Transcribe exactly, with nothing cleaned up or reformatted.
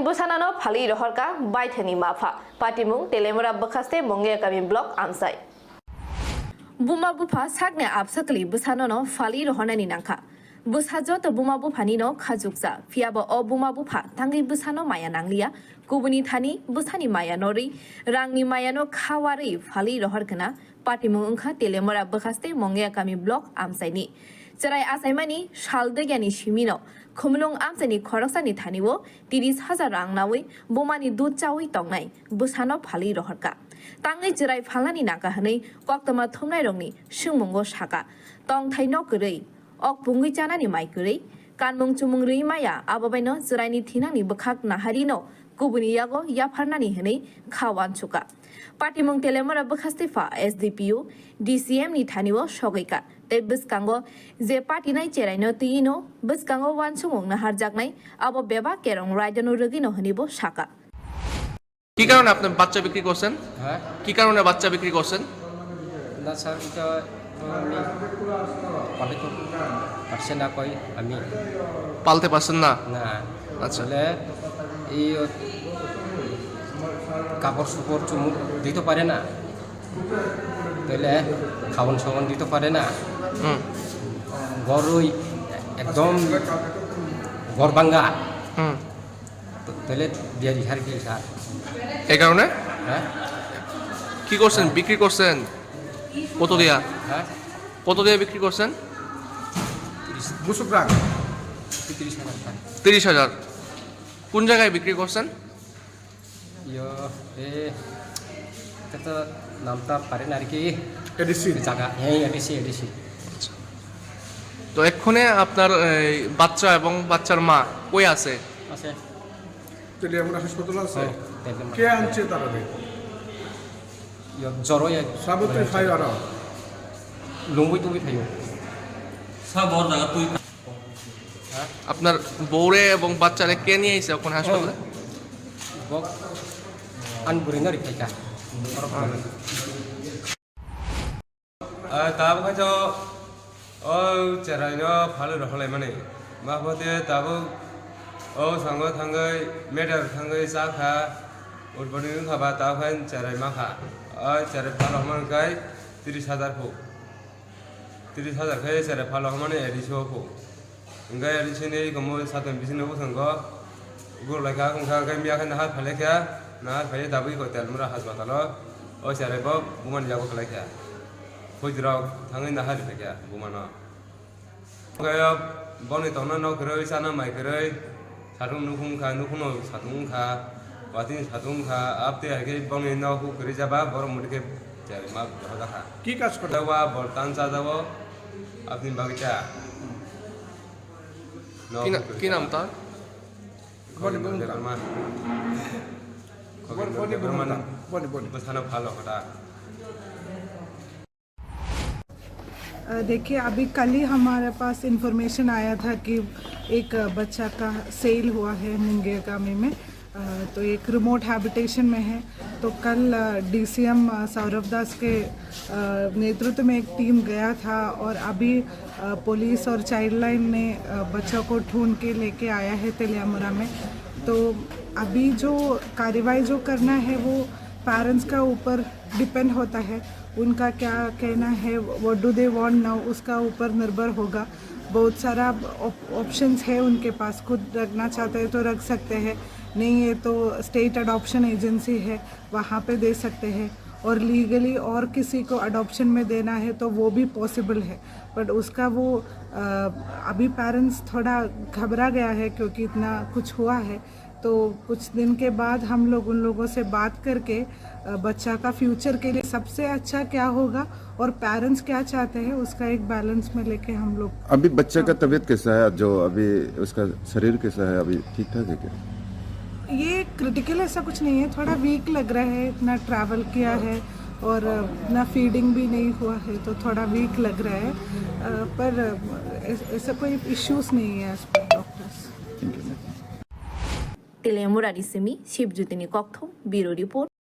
Bwsanono phalwi rohorkha baithani mapha. Patimung Telemura bwkhaste Mongya kami block amsai. Buma bupha sakni absakli bwsanono phalwi rohornani nangkha. Bwsa joto buma buphanino khajuksa, phiyaba o buma bupha tangwi bwsano maya nangliya, kubuni thani bwsani maya norwi, rangni mayano khawarwi phalwi rohorkhna. Patimung wngkha Telemura bwkhaste Mongya kami block amsaini. Chwrai achaimani sal dwgyani simino khumulwng amchaini khoroksani thanio tiris hajar rang nawi bumani dud chawi tongnai bwsano phalwi rohorkha. Tangwi chwrai phalnani nangkha hwnwi koktwma thumnairokni swngmungo sakha. Tongthai nok kwrwi, ok pungwi chanani mai kwrwi, kanmung chumung rwi maya, abo baino chwraini thinangni bwkhak naharino kubuni yago yapharnani hwnwi kha uansukha. Patimung Telemura bwkhaste pha S D P O, D C M ni thanio sogwikha. Tei bwskango je patinai cheraino twiwino bwskango uansukmung naharjaknai abo bebak kerong raidano rwgwino hwnwibo sakha. কি কারণে আপনি বাচ্চা বিক্রি করছেন? হ্যাঁ। কি কারণে বাচ্চা বিক্রি করছেন? না স্যার, এটা তো আমি পালিত পারছে না কই আমি। পালতে পারছেন না? না। আচ্ছা। তাহলে এই কাপড় চোপড় চুমুক দিতে পারে না, তাহলে খাওয়ান সাওয়ান দিতে পারে না। হুম। ঘর ওই একদম ঘর ভাঙ্গা। হুম। তো তাহলে বিয়ারি হার কি স্যার? এই কারণে? হ্যাঁ। কি করছেন? বিক্রি করছেন? কত দিয়া? হ্যাঁ। কত দিয়া বিক্রি করছেন? তিরিশ। মুসুক রাং। তিরিশ হাজার স্যার। তিরিশ হাজার। কোন জায়গায় বিক্রি করছেন? ইয়ো, এ, এটা তো নামটা পারেন আর কি। এডিসি। জায়গা, হ্যাঁ, এডিসি, এডিসি। তো এক্ষণে আপনার এই বাচ্চা এবং বাচ্চার মা কই আছে? আছে। তেলিয়ামুড়া হাসপাতাল আছে? হ্যাঁ, তেলিয়ামুড়া। কে আনছে তারা? ইয়ো, জ্বরও এক সাবতে ফাইভ আর। লুম্বই তুমি ফাইভ। সব ওর জায়গা তুই। আপনার বউরে এবং বাচ্চারে কে নিয়ে আইছে ওখানে হাসপাতালে? Bok an bwrwino rikhaikha. Ah, tabuk khe to o cheraino phalwi rohorlaimani. Maphote tabuk o sango thangwi medar thangwi chakha, utboni wngkha ba tabuk khe cherai makha. O cherai phalwi rohormani khe tris hajar phu. Tris hajar khe cherai phalwi rohormani A D C o phu. Hwnkhe A D C ni komo satung bisingni bwskango gurlaikha, hwnkha hwnkhe miya khe nahar phailaikha, nahar phaiwi dabwi koi Telemura haspatal o, o cherai bo bumani yago kwlaikha. Phoitrok thangwi nahar riphaikha bumano. Hwnkhe boni tongna nok kwrwi, chana mai kwrwi, satung nukhung kha, nukhungno satung wngkha, watini satung wngkha, abtwi hai khe boni nok huk kwrwi jaba, borok muitu khe cherai ma dohor jakha. Ki kaj kore? Wa bol tan cha jabo, abtini bagwi cha. Ki na-, ki naam tar? Boni, boni, boni, boni, boni, boni. Bwsano phalo kota. अ, देखिए, अभी कल ही हमारे पास इन्फॉर्मेशन आया था कि एक, अ, बच्चा का सेल हुआ है मुंगेर कामी में। अ, तो एक रिमोट हैबिटेशन में है। तो कल, अ, डीसीएम, अ, सौरभ दास के, अ, नेतृत्व में एक टीम गया था और अभी, अ, पुलिस और चाइल्ड लाइन ने, अ, बच्चा को ढूंढ के लेके आया है तेलियामुरा में। तो अभी जो कार्रवाई जो करना है वो पेरेंट्स का ऊपर डिपेंड होता है, उनका क्या कहना है, what do they want now, उसका ऊपर निर्भर होगा। बहुत सारा ऑप-, ऑप्शंस है उनके पास, खुद रखना चाहते हैं तो रख सकते हैं, नहीं है तो स्टेट अडॉप्शन एजेंसी है, वहाँ पे दे सकते हैं, और लीगली और किसी को अडॉप्शन में देना है तो वो भी पॉसिबल है। बट उसका वो, अ, अभी पेरेंट्स थोड़ा घबरा गया है क्योंकि इतना कुछ हुआ है। तो कुछ दिन के बाद हम लोग उन लोगों से बात करके, अ, बच्चा का फ्यूचर के लिए सबसे अच्छा क्या होगा और पेरेंट्स क्या चाहते हैं, उसका एक बैलेंस में लेके हम लोग अभी बच्चा का काम तबीयत कैसा है, जो अभी उसका शरीर कैसा है, अभी ठीक ठाक है क्या? ये क्रिटिकल ऐसा कुछ नहीं है, थोड़ा वीक लग रहा है, इतना ट्रैवल किया है और इतना फीडिंग भी नहीं हुआ है, तो थोड़ा वीक लग रहा है। अ, पर ऐस-, ऐसा कोई इश्यूज नहीं है as per doctors. Thank you. Telemurani simi Sibjutini kokthom, Bureau Report.